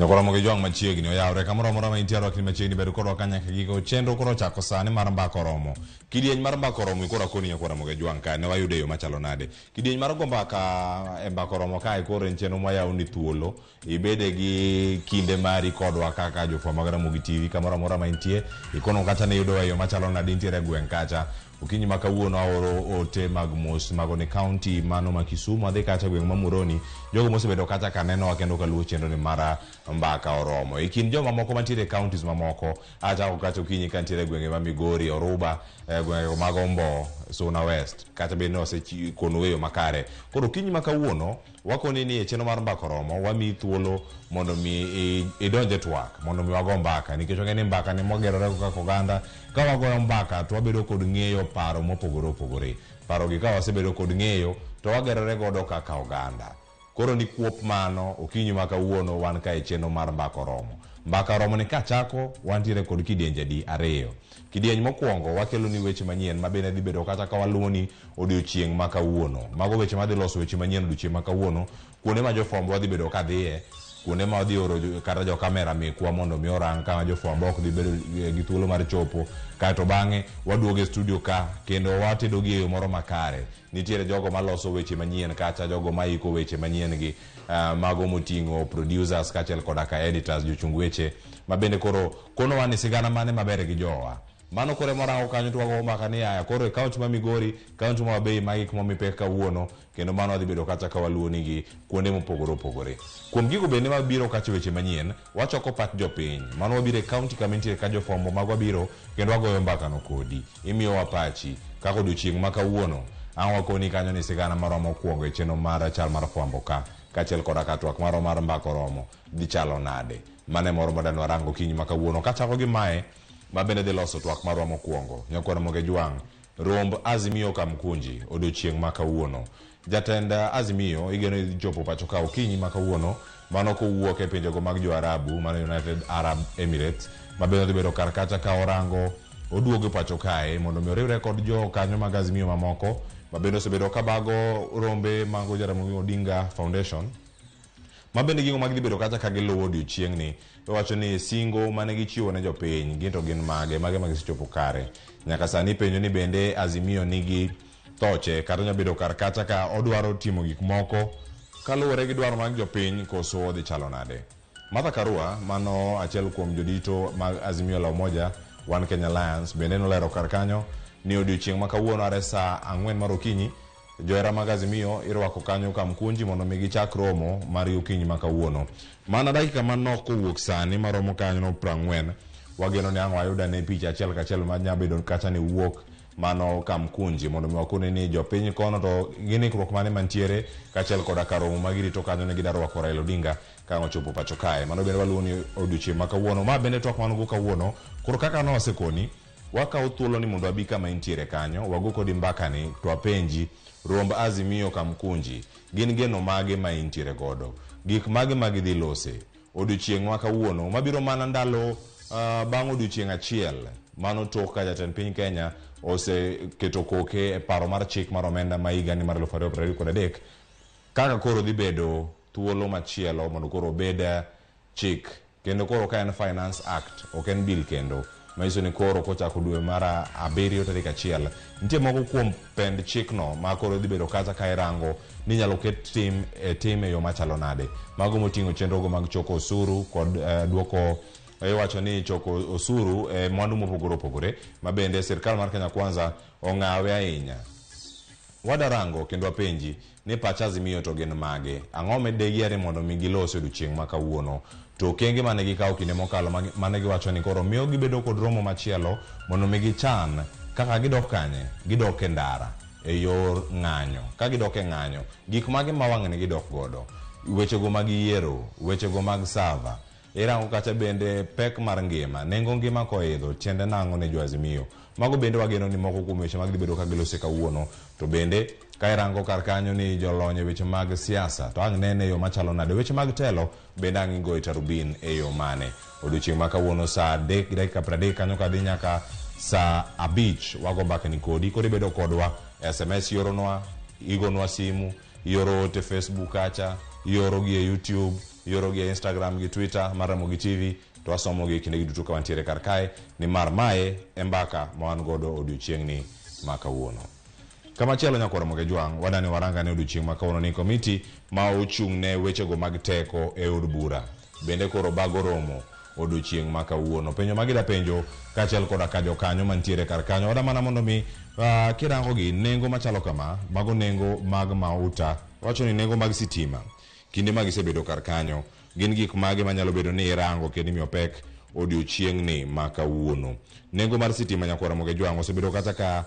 Nyakoromo gi jwang' machiegni oyawre kamoro amora ma intie arwakni machiegni bed kodwa ka nyaka giko chenro koro ochako sani mar mbaka oromo. Kidieny mar mbaka oromo koro akoni nyakoromo gi jwang' kae ne wayude e yo machalo nade. Kidieny mar go mbaka e mbaka oromo kae koro en chenro mwayawo ni thuolo ibede gi kinde mari kodwa kaka jofwambo mag Ramogi TV kamoro amora ma intie ikono kacha ni iyudowa e yo machalo nade intiere e gweng' kacha okinyi ma kawuono aoro ote mag mos mago ni kaunti mano ma Kisumu adhi kacha gweng' ma Muhoroni jogo mosebedo kacha ka nenowa kendo kaluwo chenro ni mar mbaka oromo e kind joma moko mantiere e counties mamoko achako kacha okinyi ka ntiere e gwenge ma Migori Oruba e gwenge mag Ombo Suna West kata bed ni osekonou e yo makare koro okinyi ma kawuono wakoni ni e chenro mar mbaka oromo wamiyi thuolo mondo mi idonj e twak mondo mi wago mbaka nikech wang'e ni mbaka ni mwagerore go kaka oganda ka wagoyo mbaka to wabedo kod ng'eyo paro mopogore opogore paro gi ka wasebedo kod ng'eyo to wagerore godo kaka oganda koro ni kuop mano okinyi ma kawuono wan ka e chenro mar mbaka oromo mbaka oromo ni kachako wantiere kod kidienje adi ariyo kidieny mokwongo wakelo ni weche manyien ma bende dhi bedo kata ka waluwo ni odiochieng' ma kawuono mago weche madhi loso weche manyien odiochieng' ma kawuono kuonde ma jofwambo wadhi bedo ka dhiye kuonde ma wadhi oro kata jo kamera mekwa mondo mi orang kama jofwambo ok dhi bedo gi thuolo mar chopo kaeto bang'e waduogo e studio ka kendo watedo gi e yo moro makare nitiere jogo maloso weche manyien kacha jogo maiko weche manyien gi mago moting'o producers kaachiel koda ka editors jochung weche ma bende koro konowa ni sigana mane maber gi jowa mano koro ema warango kanyo to wago mbaka ni aya koro e kaunti ma Migori kaunti ma Homa magi kuma omi pek kawuono kendo mano wadhi bedo kacha ka waluwo nigi kuonde mopogore opogore kuom gigo bende mabiro kacha weche manyien wachoko pach jopiny mano wabiro e kaunti kama intiere ka jofwambo magwa biro kendo wagoyo mbaka no kodi imiyowa pachi kaka odiochieng' ma kawuono ang' wakoni kanyo ni sigana marwa mokwongo e chenro mar chal mar fwambo ka kaachiel koda ka twak marwa mar mbaka oromo dhi chalo nade mano e moro madwa rango okinyi ma kawuono kachako gi mae ma bende dhi loso twak marwa mokwongo nyakwar Moge Jwang' romb Azimio Kamkunji odiochieng' ma kawuono jatend Azimio igeno ni chopo pacho ka okinyi ma kawuono mano kowuok e pinjego mag jo-Arabu mano United Arab Emirates ma bende odhi bedo kar kacha ka orango oduogo e pacho kae mondo mi oriwre kod jokanyo mag Azimio mamoko ma bende osebedo ka bago rombe mag Jaramogi Odinga Foundation ma bende gigo mag dhi bedo kacha ka giluwo odiochieng'ni iwacho ni singo mane gichiwo ne jopiny gin to gin mage mage ma gisechopo kare nyaka sani ipenjo ni bende Azimio nigi thoche kata onyalo bedo kar kacha ka odwaro timo gik moko kaluwore gi dwaro mag jopiny koso odhi chalo nade Martha Karua mano achiel kuom jodito mag Azimio la Umoja One Kenya Alliance bende nolero kar kanyo ni odiochieng' ma kawuono are saa 4 mar okinyi johera mag Azimio irwako kanyo Kamkunji mondo mi gichak romo margi okinyi ma kawuono. Mana dakika manok kowuok sani maromo kanyo 40 wageno ni ang' wayud ane picha achiel kachiel ma nya bedo kacha ni wuok mano Kamkunji mondo mi wakone ni jopiny kono to gin ikruok mane mantiere kaachiel koda ka romo ma girito kanyo ne gida rwako Raila Odinga ka ang' ochopo pacho kae. Mano bende waluwo ni odiochieng' ma kawuono. Ma bende twak man go kawuono. Koro kaka ne wasekoni wakawo thuolo ni mondo wabi kama intiere kanyo wago kodi mbaka ni to wapenji romb Azimio Kamkunji gin geno mage ma intiere godo gik mage ma gidhi lose odiochieng' ma kawuono mabiro mana ndalo bang' odiochieng' achiel mano tok ka jatend piny Kenya oseketo koke e paro mar chik mar omenda ma higani mar 2023 kaka koro dhi bedo thuolo machielo mondo koro obed chik kendo koro ka en Finance Act ok en bill kendo manyiso ni koro kochako dwe mar 7 tarik 1 nitie moko kuom pend chikno ma koro dhi bedo kacha ka irango ni inyalo ket tim e tim e yo machalo nade mago moting'o chenrogo mag choko osuru kod duoko iwacho ni choko osuru e mwandu mopogore opogore ma bende sirkal mar Kenya Kwanza ong'awe ahinya wadarango kendo wapenji ni pach Azimio to gin mage ang'o ma degiere mondo mi gilos odiochieng' ma kawuono to okenge mane gikawo kinde mokalo mane giwacho ni koro miyo gibedo kod romo machielo mondo mi gichan kaka gidok kanye gidok e ndara e yor ng'anyo ka gidok e ng'anyo gik mage ma wang'ni gidok godo wechego mag yiero wechego mag sava irango kacha bende pek mar ngima nengo ngima koidho tiende nang'o ne jo Azimio mago bende wageno ni moko kuom weche mag dhi bedo ka gilose kawuono to bende ka irango kar kanyo ni jolony e weche mag siasa to ang' nene e yo machalo nade weche mag telo bende ang' igoyo tarubin e yo mane odiochieng' ma kawuono saa 3:30 kanyo kadhi nyaka saa 5 wago mbakni kodi koro ibedo kodwa SMS ioronwa igonwa simu ioro ote Facebook kacha ioro gi e YouTube Iorogi e Instagram gi Twitter mar Ramogi TV to wasomogi kinde gi duto ka wantiere kar kae nimar mae e mbaka ma wan godo odiochieng'ni ma kawuono. Kamachielo nyakwar Ramogi Ajwang', wadani warangane odiochieng' ma kawuono ni komiti ma ochung' ne wechego mag teko e od bura bende koro bago romo odiochieng' ma kawuono. Penjo ma gida penjo kaachiel koda ka jokanyo mantiere kar kanyo wada mana mondo mi kirango gi nengo machalo kama, mago nengo mag mauta, wacho ni nengo mag sitima kinde ma gisebedo kar kanyo gin gik mage manyalo bedo ni irango kendo imiyo pek odiochieng'ni ma kawuono. Nengo mar sitima nyakwar Ramogi Ajwang' osebedo kata ka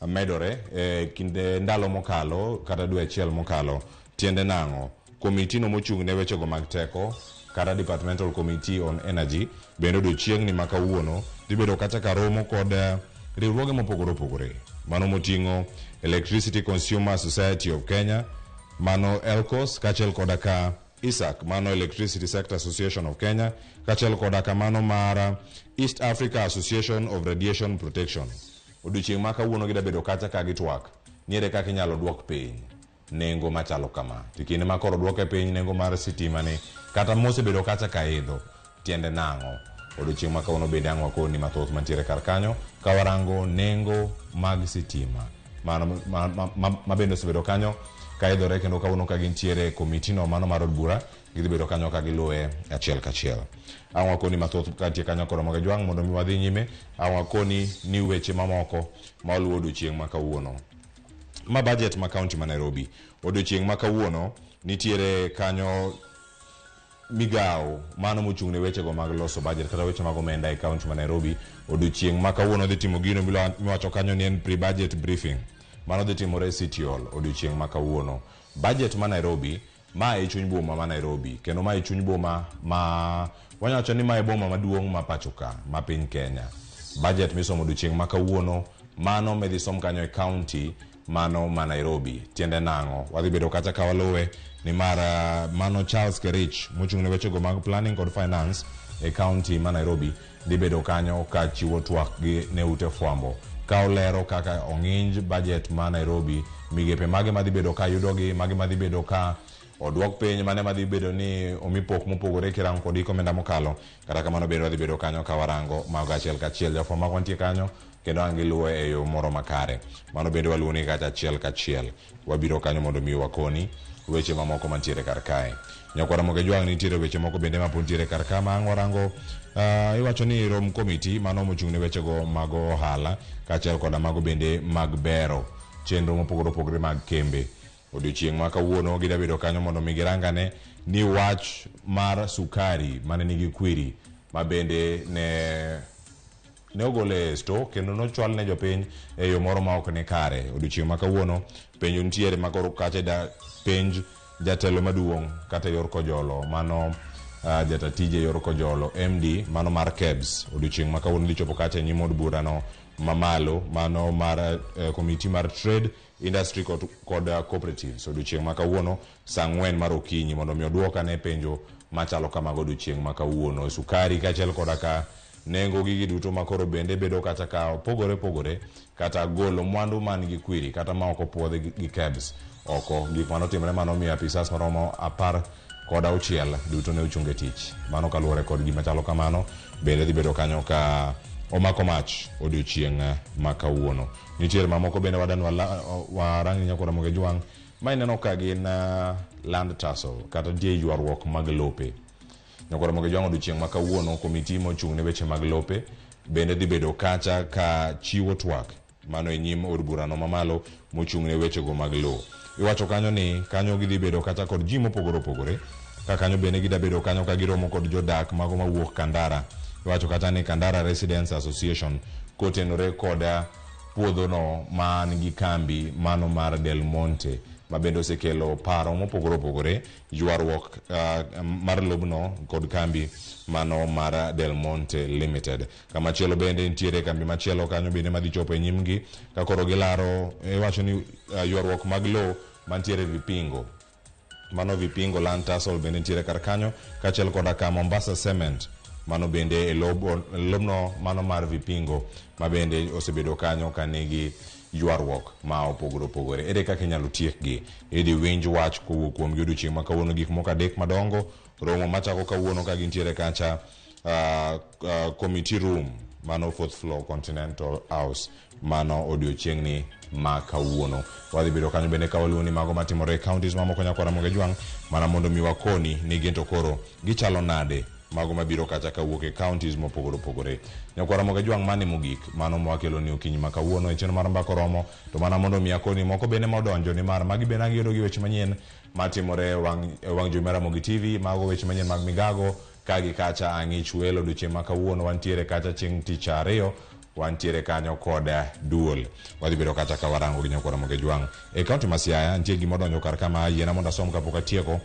medore e kinde ndalo mokalo kata dwe achiel mokalo. Tiende nang'o? Komiti no mochung' ne wechego mag teko kata Departmental Committee on Energy bende odiochieng'ni ma kawuono dhi bedo kacha ka romo kod riwruoge mopogore opogore. Mano moting'o Electricity Consumer Society of Kenya, mano ELCOS, kaachiel koda ka ISAC, mano Electricity Sector Association of Kenya, kaachiel koda ka mano mar East Africa Association of Radiation Protection. Odiochieng' ma kawuono gida bedo kacha ka gitwak ni ere kaka inyalo duok piny nengo machalo kama. To kinde ma koro duoke piny nengo mar sitima ni kata mosebedo kacha ka idho tiende nang'o? Odiochieng' ma kawuono bende ang' wakoni mathoth mantiere kar kanyo ka warango nengo mag sitima mano ma bende osebedo kanyo ka idhore kendo kawuono ka gintiere e komiti no mano mar od bura gidhi bedo kanyo ka giluwe achiel kachiel. Ang' wakoni mathoth kantie kanyo kod Ramogi Ajwang' mondo mi wadhi nyime. Ang' wakoni ni weche mamoko ma oluwo odiochieng' ma kawuono. Ma budget ma kaunti ma Nairobi. Odiochieng' ma kawuono nitiere kanyo migawo mano mochung' ne wechego mag loso budget kata weche mag omenda e kaunti ma Nairobi. Odiochieng' ma kawuono dhi timo gino miwacho kanyo ni en pre-budget briefing. Mano dhi timore e City Hall odiochieng' ma kawuono. Budget ma Nairobi ma e chuny boma ma Nairobi kendo ma e chuny boma ma wanyalo wacho ni ma e boma maduong' ma pacho ka ma piny Kenya. Budget misomo odiochieng' ma kawuono mano midhi som kanyo e kaunti mano ma Nairobi. Tiende nang'o? Wadhi bedo kacha ka waluwe nimar mano Charles Kerich mochung' ne wechego mag planning kod finance e kaunti ma Nairobi dhi bedo kanyo ka chiwo twak gi ne ute fwambo ka olero kaka ong'inj budget ma Nairobi, migepe mage madhi bedo ka yudogi, mage madhi bedo ka oduok piny, mane madhi bedo ni omi pok mopogore kirango kod hik omenda mokalo. Kata kamano bende wadhi bedo kanyo ka warango mago achiel kachiel. Jafwambo magwa nitie kanyo kendo ang' giluwe e yo moro makare. Mano bende waluwo ni kacha achiel kachiel. Wabiro kanyo mondo mi wakoni weche mamoko mantiere kar kae. Nyakwar Ramogi Ajwang' nitiere weche moko bende mapod nitiere kar ka ma ang' warango iwacho ni rom komiti mano mochung' ne wechego mag ohala kaachiel koda mago bende mag bero chenro mopogore opogore mag kembe. Odiochieng' ma kawuono gida bedo kanyo mondo mi girangane ni wach mar sukari mane nigi kwiri ma bende ne ogole e sto kendo nochwal ne jopiny e yo moro ma ok ni kare. Odiochieng' ma kawuono penjo nitiere ma koro kacha da penj jatelo maduong' kata yor Kojolo mano jata tije yor Kojolo MD mano mar KEBS. Odiochieng' ma kawuono dhi chopo kacha e nyim od burano mamalo mano mar komiti mar trade industry kod cooperatives odiochieng' ma kawuono saa 4 mar okinyi mondo mi oduok ane penjo machalo kamago odiochieng' ma kawuono. Sukari kaachiel koda ka nengo gigi duto ma koro bende bedo kata ka opogore opogore kata golo mwandu man gi kwiri kata ma ok opuodhi gi KEBS oko. Gik manotimore mano omiyo apisas maromo 16 duto ne ochung e tich. Mano kaluwore kod gima chalo kamano bende dhi bedo kanyo ka omako mach odiochieng' ma kawuono. Nitiere mamoko bende wadani warang nyakwar Ramogi Ajwang' ma ineno ka gin land tussle kata nitie ywaruok mag lope. Nyakwar Ramogi Ajwang' odiochieng' ma kawuono komiti mochung' ne weche mag lope bende dhi bedo kacha ka chiwo twak mano e nyim od burano mamalo mochung' ne wechego mag lowo. Iwacho kanyo ni kanyo gidhi bedo kacha kod ji mopogore opogore ka kanyo bende gida bedo kanyo ka giromo kod jodak mago mawuok Kandara. Iwacho kata ni Kandara Residents Association kotenore kod puodhono man gi kambi mano mar Del Monte ma bende osekelo paro mopogore opogore ywaruok mar lobno kod kambi mano mar Del Monte Limited. Kamachielo bende nitiere kambi machielo kanyo bende madhi chopo e nyimgi ka koro gilaro iwacho ni ywaruok mag lowo mantiere Vipingo. Mano Vipingo Land Tussle bende nitiere kar kanyo kaachiel koda ka Mombasa Cement mano bende e lobno mano mar Vipingo ma bende osebedo kanyo ka nigi ywaruok ma opogore opogore. Ere kaka inyalo tiekgi? Idhi winj wach kowuok kuomgi odiochieng' ma kawuono gik moko adek madongo. Romo machako kawuono ka gintiere kacha committee room mano fourth floor Continental House mano odiochieng'ni ma kawuono. Wadhi bedo kanyo bende ka waluwo ni mago matimore e counties mamoko nyakwar Ramogi Ajwang' mana mondo mi wakoni ni gin to koro gichalo nade mago mabiro kacha kawuok e counties mopogore opogore. Nyakwar Ramogi Ajwang' mane mogik mano mwakelo ni okinyi ma kawuono e chenro mar Mbaka Oromo to mana mondo mi akoni moko bende modonjo nimar magi bende ang' iyudo gi weche manyien matimore e wang' jowi mar Ramogi TV mago weche manyien mag migago ka gi kacha ang'ich welo odiochieng' ma kawuono wantiere kacha chieng' tich ariyo wantiere kanyo kod duol. Wadhi bedo kacha ka warango gi nyakwar Ramogi Ajwang'. E kaunti ma Siaya nitie gima odonjo kar kama yiena mondo asom kapok atieko.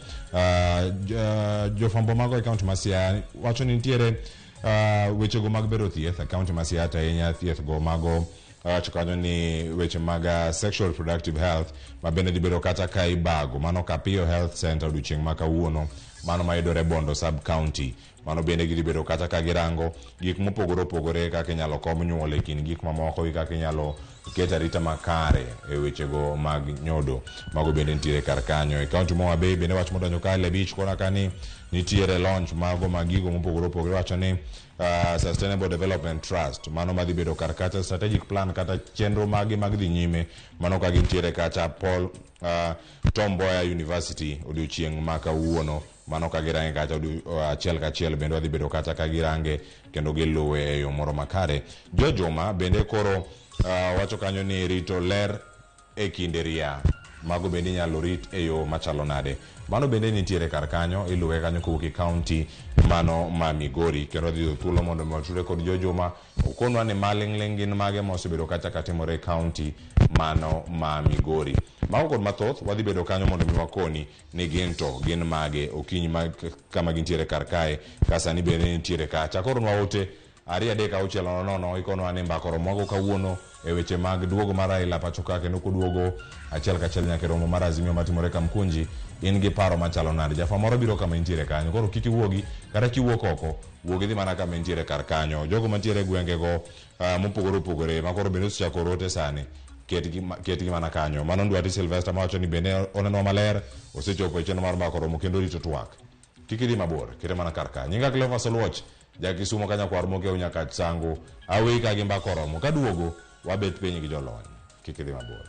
Jofwambo mago e kaunti ma Siaya wacho ni nitiere wechego mag bero thieth e kaunti ma Siaya to ahinya thieth go mago wacho kanyo ni weche mag sexual reproductive health ma bende dhi bedo kata ka ibago mano Kapiyo Health Center odiochieng' ma kawuono mano mayudore Bondo sub county. Mano bende gidhi bedo kata ka girango gik mopogore opogore kaka inyalo kom nyuol e kind gik mamoko gi kaka inyalo ket arita makare e wechego mag nyodo. Mago bende nitiere kar kanyo. E kaunti ma Homa Bay bende wach modonjo ka Abich kona ka ni nitiere launch mago mag gigo mopogore opogore wacho ni Sustainable Development Trust mano madhi bedo kar kacha strategic plan kata chenro magi mag dhi nyime mano ka gintiere kacha Paul Tom Mboya University odiochieng' ma kawuono. Mano ka girange kacha achiel kachiel bende wadhi bedo kacha ka girange kendo giluwe e yo moro makare. Jo Juma bende koro wacho kanyo ni rito ler e kinde ria mago bende inyalo rit e yo machalo nade. Mano bende nitiere kar kanyo iluwe kanyo kowuok e kaunti mano ma Migori kendo wadhi yudo thuolo mondo mi watudre kod Jo Juma okonwa ni maling'ling' gin mage ma osebedo kacha katimore e kaunti mano ma Migori. Mago kod mathoth wadhi bedo kanyo mondo mi wakoni ni gin to gin mage okinyi ma kama gintiere kar kae ka sani bende nitiere kacha. Koronwa ote 2 3 6 0 0 ikonwa ni mbaka oromowago kawuono e weche mag duogo mar Raila pacho ka kendo koduogo achiel kachiel nyaka e romo mar Azimio matimore Kamkunji. In gi paro machalo nade? Jafwambo moro biro kama intiere kanyo koro kik iwuogi kata kiwuok oko wuog idhi mana kama intiere kar kanyo. Jogo mantiere e gwengego mopogore opogore ma koro bende osechako oro ote sani ketgi mana kanyo. Mano Ndwati Sylvester mawacho ni bende onenwa maler osechopo e chenro mar mbaka oromo kendo rito twak. Kik idhi mabor, kete mana kar ka. Nyinga Cleophas Oluoch, ja Kisumo ka nyakwar Mokeu Nyakach Sango. Aweyi ka gi mbaka oromo. Kaduogo, wabet piny gi jolony. Kik idhi mabor.